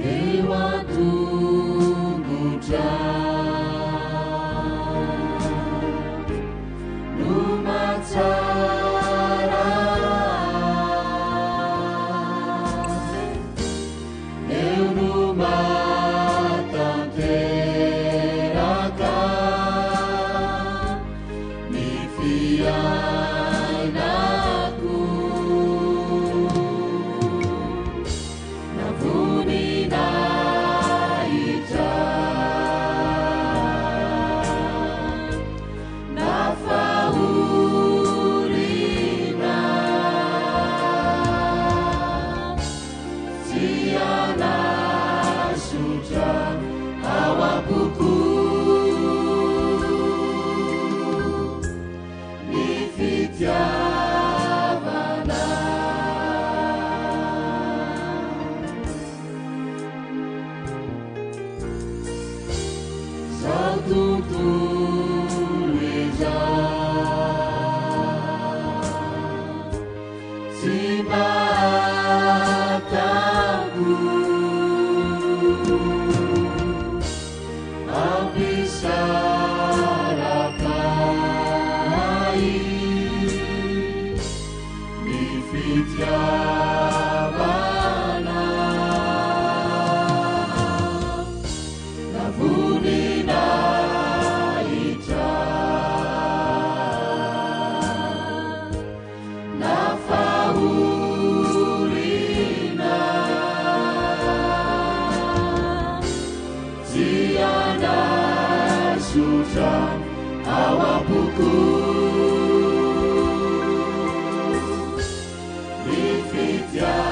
Eo an-tongotra no mahatsara Eo no mahatanteraka ny fiainako. Na voninahitra na fahoriana tsy hanasotra ao am-poko ny fitiavana. Zao tontolo izao tsy mba ataoko hampisaraka ahy ny fitiavana. Na voninahitra na fahoriana tsy hanasotra ao am-poko ny fitiavana.